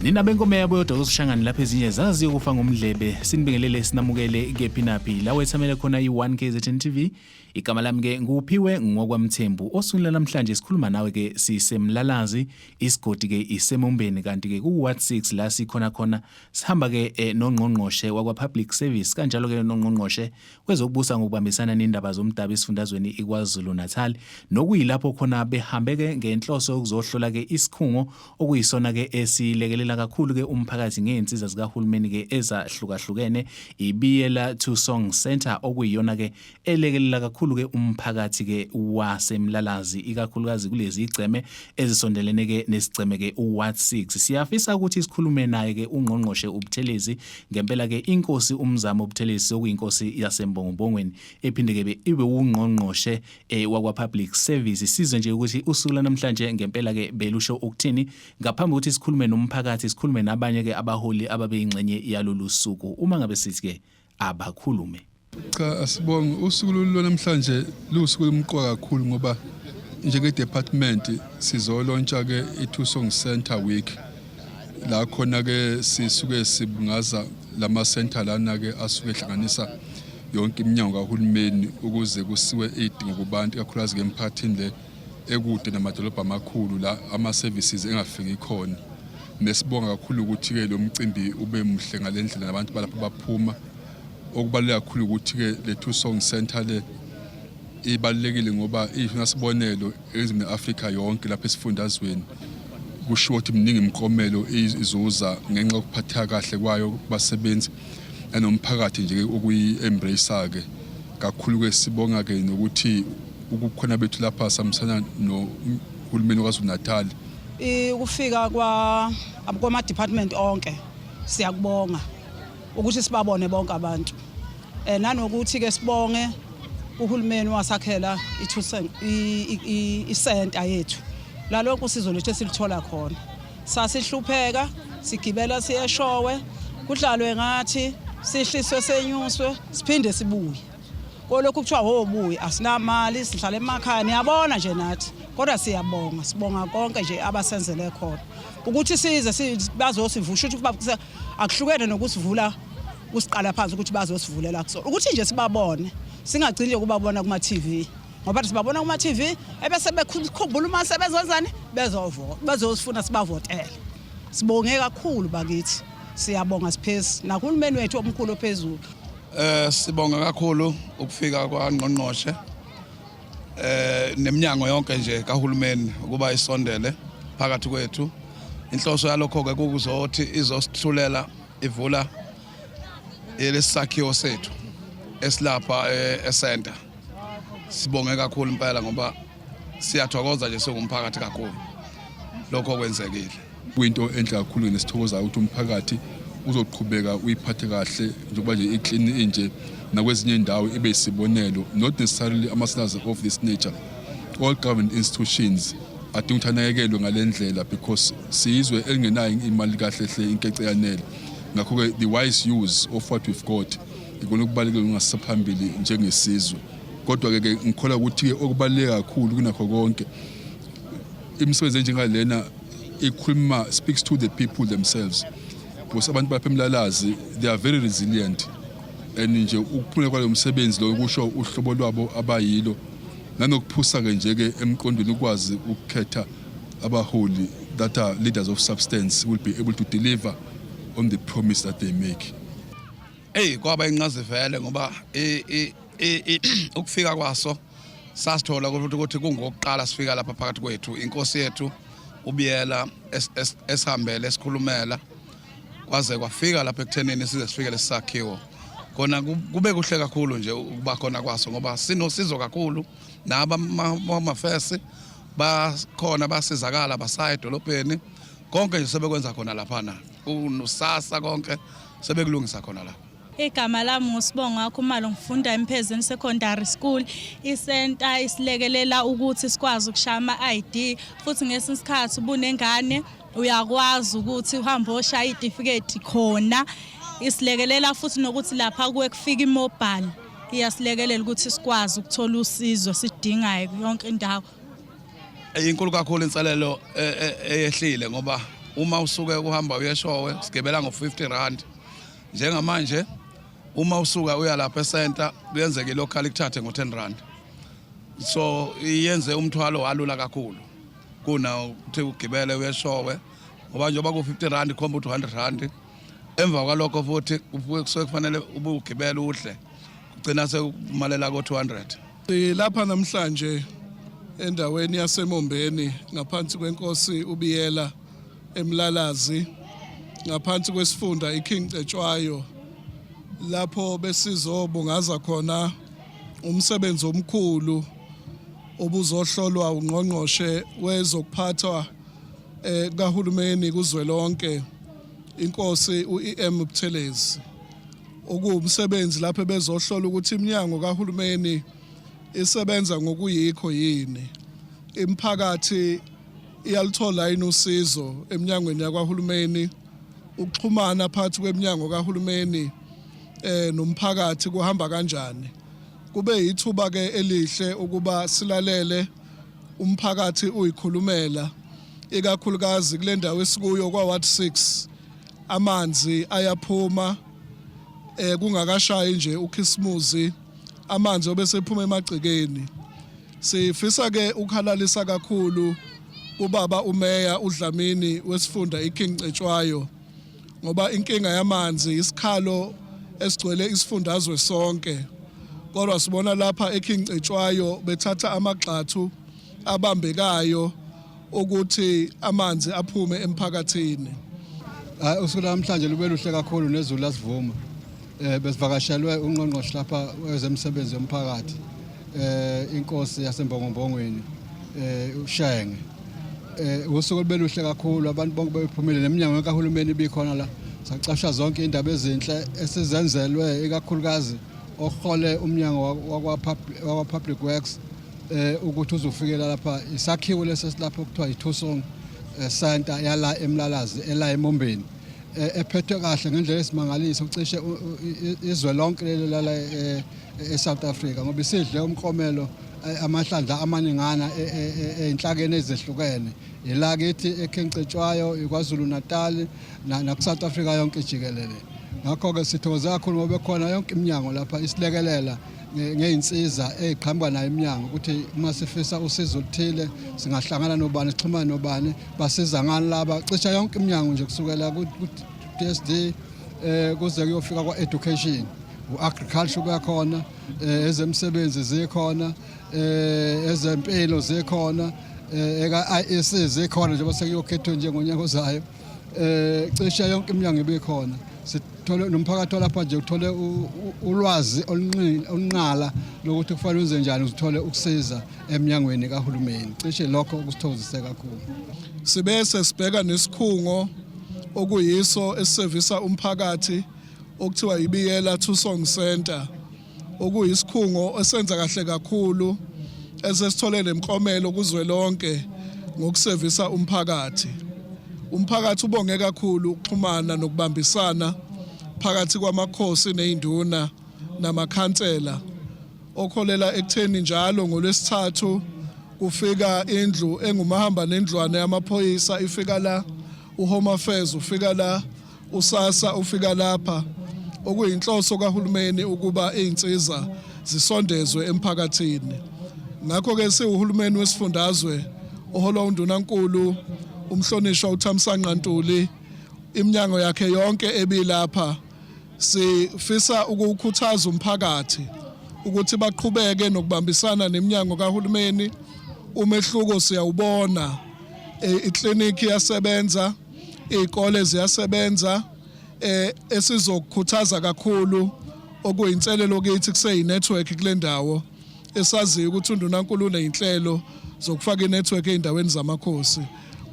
Nina benkomo yabo yodwa kuSishangane lapha ezinye zaziyo kufa ngomdlebe. Sinibingelele, sinamukele kephi naphi la wethamele khona i-1 KZN TV. Igama lami ke nguPhiwe ngokwaMthembu. Osukwini namhlanje sikhuluma nawe ke sisemlalazi, isigodi ke iseMombeni, kanti ke ku Ward 6 la sikhona khona. Sihamba ke nongqongqoshe wakwa Public Service, kanjalo ke nongqongqoshe kwezokubusa ngokubambisana nendaba zomdabu esifundazweni iKwaZulu Natal, nokuyilapho khona behambe ke ngenhloso yokuzohlola ke isikhungo okuyisona ke esilekelela kakhulu ke umphakathi ngey'nsiza zikahulumeni ke ezahlukahlukene, iBiyela Thusong Centre, okuyiyona ke elekelela kakhulu ke umphakathi ke waseMlalazi, ikakhulukazi kulezi igceme ezisondelene ke nesigceme ke uWard 6. Siyafisa ukuthi sikhulume naye ke ungqongqoshe uButhelezi ngempela ke, inkosi uMzamo Buthelezi, okuyinkosi yaseMbongobongweni, ephinde ke ibe ungqongqoshe wakwa Public Service. Sizwe nje ukuthi usuku lanamhlanje ngempela ke belusho ukuthini, ngaphambi kokuthi sikhulume nomphakathi, sikhulume nabanye ke abaholi ababeyingxenye yalolu suku. Uma ngabe sithi ke abakhulume. Cha, asibonge. Usuku lwanamhlanje luwusuku olumqoka kakhulu ngoba njenge-department sizolontsha-ke i-Thusong Center Week, la khona-ke sisuke sibungaza lama-center lana-ke asuke ehlanganisa yonke iminyango kahulumeni ukuze kusiwe iy'dingo kubantu, ikakhulukazi-ke emphakathini le ekude namadolobha amakhulu la ama-services engafiki khona. Nesibonga kakhulu ukuthi-ke lo mcimbi ube muhle ngale ndlela nabantu balapho baphuma. Okubaluleke kakhulu ukuthi-ke le Thusong Center le ibalulekile ngoba iyisona sibonelo eNingizimu ne-Afrika yonke lapha esifundazweni. Kushiwo ukuthi miningi imiklomelo izuza ngenxa yokuphatheka kahle kwayo kubasebenzi nanomphakathi nje ukuyi-embrace-ke kakhulu-ke. Sibonga-ke nokuthi ukukhona bethu lapha sihambisana nohulumeni waKwaZulu Natal. Ukufika kwa kwama department onke, siyakubonga ukuthi sibabone bonke abantu, nanokuthi ke sibonge uhulumeni wasakhela iThusong i-center yethu, la lonke usizo lethu esilithola khona. Sasihlupheka sigibela siyeshowe, kudlalwe ngathi, sihliswe, senyuswe, siphinde sibuye kolokhu kuthiwa wobuye, asinamali, sihlala emakhaya, niyabona nje nathi. Kodwa siyabonga, sibonga konke nje abasenzele khona ukuthi size bazosivusha, ukuthi akuhlukene nokusivula kusiqala phansi ukuthi bazosivulela kusona, ukuthi nje sibabone, singagcini nje ukubabona kuma-TV, ngoba sibabona kuma-TV ebese bekhumbula uma sebezenzani, bezovota, bezosifuna sibavotele. Sibonge kakhulu bakithi, siyabonga, siphezi nahulumeni wethu omkhulu ophezulu. Sibonga kakhulu ukufika kwaNgqongqoshe neminyango yonke nje kahulumeni ukuba isondele phakathi kwethu. Inhloso yalokho ke kukuzothi izosithulela ivula lesakhiwo sethu esilapha e-center. Sibonge kakhulu impela ngoba siyathokoza nje singumphakathi kakhulu lokho kwenzekile. Kuyinto enhle kakhulu nesithokozayo ukuthi umphakathi uzoqhubeka uyiphathe kahle njengoba nje i-clean inje, nakwezinye indawo ibe isibonelo. Not necessarily ama-centers of this nature, all government institutions adinga ukuthi anakekelwe ngale ndlela because siyizwe elingenayo imali kahle hle, inkece yanele. Ngakho-ke the wise use of what we've got ikona okubalulekile ungasisa phambili njengesizwe. Kodwa-ke ke ngikholwa ukuthi-ke okubaluleke kakhulu kunakho konke, imisebenzi enjengalena ikhuluma, speaks to the people themselves, because abantu balapha eMlalazi, they are very resilient and nje ukuphumela kwalo msebenzi lo kusho uhlobo lwabo abayilo, nanokuphusa-ke nje-ke emqondweni ukwazi ukukhetha abaholi that are leaders of substance, will be able to deliver on the promise that they make. Ey, kwaba incazivele ngoba ukufika kwaso sasithola ukuthi kungokuqala sifika lapha phakathi kwethu inkosi yethu uBiyela esihambele esikhulumela kwaze kwafika lapha ekuthenini size sifike lesakhiwo kona. Kube kuhle kakhulu nje ukuba khona kwaso ngoba sinosizo kakhulu, naba amafesi bakhona basizakala, basaya edolobheni, konke nje sebekwenza khona laphana, unosasa konke sebekulungisa khona lapha. Igama lami nguSibonga Khumalo, ngifunda eMphezeni Secondary School. Isenta isilekelela ukuthi sikwazi ukushaya ama-ID, futhi ngesinye isikhathi ubunengane uyakwazi ukuthi uhambe oshaya itifiketi khona. Isilekelela futhi nokuthi lapha kuwe kufika imobile, iyasilekelela ukuthi sikwazi ukuthola usizo sidingayo yonke indawo. Inkulu kakhulu inselelo eyehlile ngoba uma usuke uhamba uyeshowe sigibela ngo-50 rand. Njengamanje uma usuka uya lapha esenta kuyenzeka ilocal ikuthathe ngo-10 rand, so iyenze umthwalo walula kakhulu kuna ukuthi ugibele uyeshowe, ngoba njengoba ku-50 rand khomba ukuthi 100 rand. Emva kwalokho futhi kusuke kufanele ube ugibele udle, kugcina sekumalela ko-200. Silapha namhlanje endaweni yaseMombeni ngaphansi kwenkosi uBiyela eMlalazi, ngaphansi kwesifunda iKing Cetshwayo, lapho besizobungaza khona umsebenzi omkhulu obuzohlolwa ungqongqoshe wezokuphathwa kahulumeni kuzwelonke, inkosi uEM Buthelezi, okuwumsebenzi lapho bezohlola ukuthi iminyango kahulumeni isebenza ngokuyikho yini, imiphakathi iyaluthola yini usizo eminyangweni yakwahulumeni, ukuxhumana phakathi kweminyango kahulumeni nomphakathi kuhamba kanjani. Kube yithuba ke elihle ukuba silalele umphakathi uyikhulumela, ikakhulukazi kule ndawo esikuyo kwa Ward 6. Amanzi ayaphuma kungakashayi nje uKhisimuzi, amanzi obesephuma emagcekeni. Sifisa ke ukhalalisa kakhulu kubaba umeya uDlamini wesifunda iKing Cetshwayo, ngoba inkinga yamanzi isikhalo esigcwele isifundazwe sonke, kodwa sibona lapha eKing Cetshwayo bethatha amagxathu abambekayo ukuthi amanzi aphume emphakathini. Hayi, usuku namhlanje lube luhle kakhulu nezulu lasivuma. Besivakashelwe ungqongqoshe lapha wezemisebenzi yomphakathi, inkosi yaseMbongombongweni uShenge. Usuku olube luhle kakhulu, abantu bonke bephumile, neminyango kahulumeni ibikhona la. Sacasha zonke indaba ezinhle esizenzelwe, ikakhulukazi ohole umnyango wakwa Public Works, ukuthi uzofikela lapha isakhiwo lesi silapho kuthiwa iThusong Center yala eMlalazi ela eMombeni, ephethwe kahle ngendlela esimangaliso cishe izwe lonke leli lala eSouth Africa, ngoba isidle umklomelo amahlandla amaningana ey'nhlakeni ezehlukene, ila kithi eKing Cetshwayo, iKwaZulu Natal, naku-South Africa yonke jikelele. Ngakho-ke sithokoze kakhulu ngoba bekhona yonke iminyango lapha isilekelela ngey'nsiza ey'qhamuka nayo iminyango, ukuthi uma sifisa usizo oluthile singahlangana nobani, sixhumane nobani, basiza ngani laba. Cisha yonke iminyango nje kusukela ku-DSD kuze kuyofika kwa-education, u-agriculture kuyakhona, ezemisebenzi zikhona, ezempilo zikhona, eka-IEC zikhona njengoba sekuyokhethwa njengonyaka ozayo. Cishe yonke iminyango ibikhona. Sithole nomphakathi walapha nje uthole ulwazi olunqala lokuthi kufanele wenze njani uthole ukusiza eminyangweni kahulumeni. Cishe lokho kusithokozise kakhulu. Sibese sibheka nesikhungo okuyiso esisevisa umphakathi okuthiwa iBiyela Thusong Center, okuyisikhungo esenza kahle kakhulu, esesithole nemiklomelo kuzwelonke ngokusevisa umphakathi. Umphakathi ubonge kakhulu ukuxhumana nokubambisana phakathi kwamakhosi nezinduna namakhansela, okholela ekutheni njalo ngolwesithathu kufika indlu engumahamba nendlwane yamaphoyisa, ifika la, uHome Affairs ufika la, uSASSA ufika lapha, okuyinhloso kahulumeni ukuba izinsiza zisondezwe emphakathini. Ngakho-ke siwuhulumeni wesifundazwe oholwa undunankulu umhlonishwa uThamsanqa Ntuli, iminyango yakhe yonke ebilapha, sifisa ukukhuthaza umphakathi ukuthi baqhubeke nokubambisana neminyango kahulumeni. Umehluko siyawubona, ikliniki iyasebenza, izikole ziyasebenza. Esizokukhuthaza kakhulu okuyinselelo kithi kuseyi-network kule ndawo, esaziyo ukuthi undunankulu uney'nhlelo zokufaka i-network ey'ndaweni zamakhosi.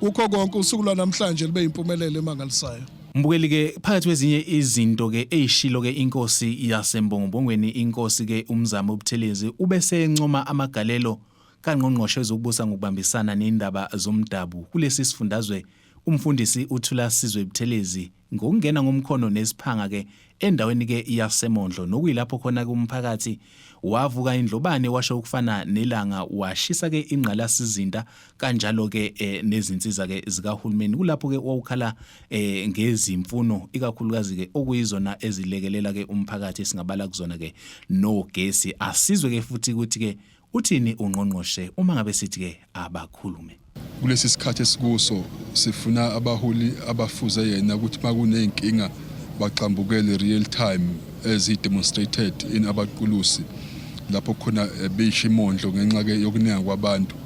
Kukho konke, usuku lwanamhlanje libe yimpumelelo emangalisayo. Mbukeli ke phakathi kwezinye izinto ke eyishilo ke inkosi yaseMbongobongweni inkosi ke uMzamo Buthelezi ubese encoma amagalelo kaNgqongqoshe wezokubusa ngokubambisana nendaba zomdabu kulesi sifundazwe umfundisi uThulasizwe Buthelezi ngokungena ngomkhono nesiphanga ke endaweni ke yaseMondlo nokuyilapho khona ke umphakathi wavuka indlobane washo ukufana nelanga washisa ke ingqalasizinda kanjalo ke eh, nezinsiza ke zikahulumeni kulapho ke wawukhala eh, ngezimfuno ikakhulukazi ke okuyizona ezilekelela ke umphakathi esingabala kuzona ke nogesi asizwe ke futhi ukuthi ke uthini ungqongqoshe uma ngabe sithi ke abakhulume. Kulesi sikhathi esikuso sifuna abaholi abafuze yena ukuthi makuney'nkinga baxambukele real time as he demonstrated in Abaqulusi lapho khona eh, beyisho imondlo ngenxa ke yokuninga kwabantu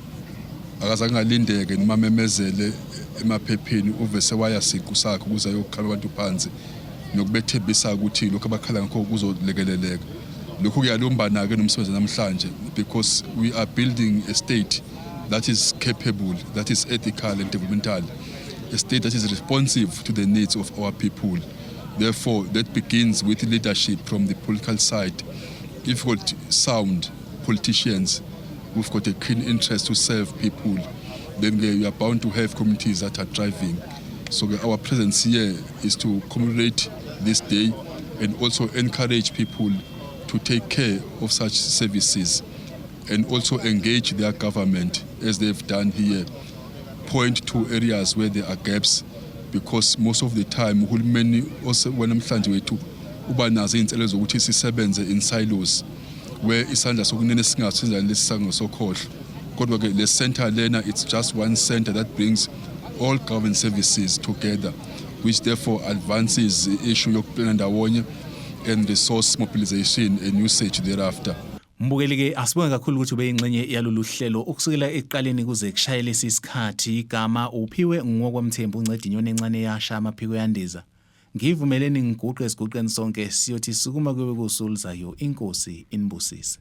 akaze angalindeke noma memezele emaphepheni uvese waya siqu sakhe ukuze ayokhala abantu phansi nokubethembisa ukuthi lokho abakhala ngakho kuzolekeleleka lokhu kuyalumbana-ke nomsebenzi namhlanje because we are building a state that is capable that is ethical and developmental a state that is responsive to the needs of our people therefore that begins with leadership from the political side if we've got sound politicians who've got a keen interest to serve people then we are bound to have communities that are thriving so our presence here is to commemorate this day and also encourage people to take care of such services and also engage their government as they've done here point to areas where there are gaps because most of the time uhulumeni wanamhlanje wethu uba nazo iy'nselelo zokuthi sisebenze in silos where isandla sokunene singasenzani lesi sangasokhohlo kodwa-ke le center lena it's just one center that brings all government services together which therefore advances the issue yokuplana ndawonye and resource mobilization and usage thereafter. Mbukeli ke asibonge kakhulu ukuthi ube ingxenye yalolu hlelo ukusukela ekuqaleni kuze kushayele isikhathi igama uphiwe ngokwaMthembu unceda inyoni encane yasha amaphiko yandiza ngivumeleni ngiguqe esiguqeni sonke siyothi sukuma kube kusulizayo inkosi inibusise.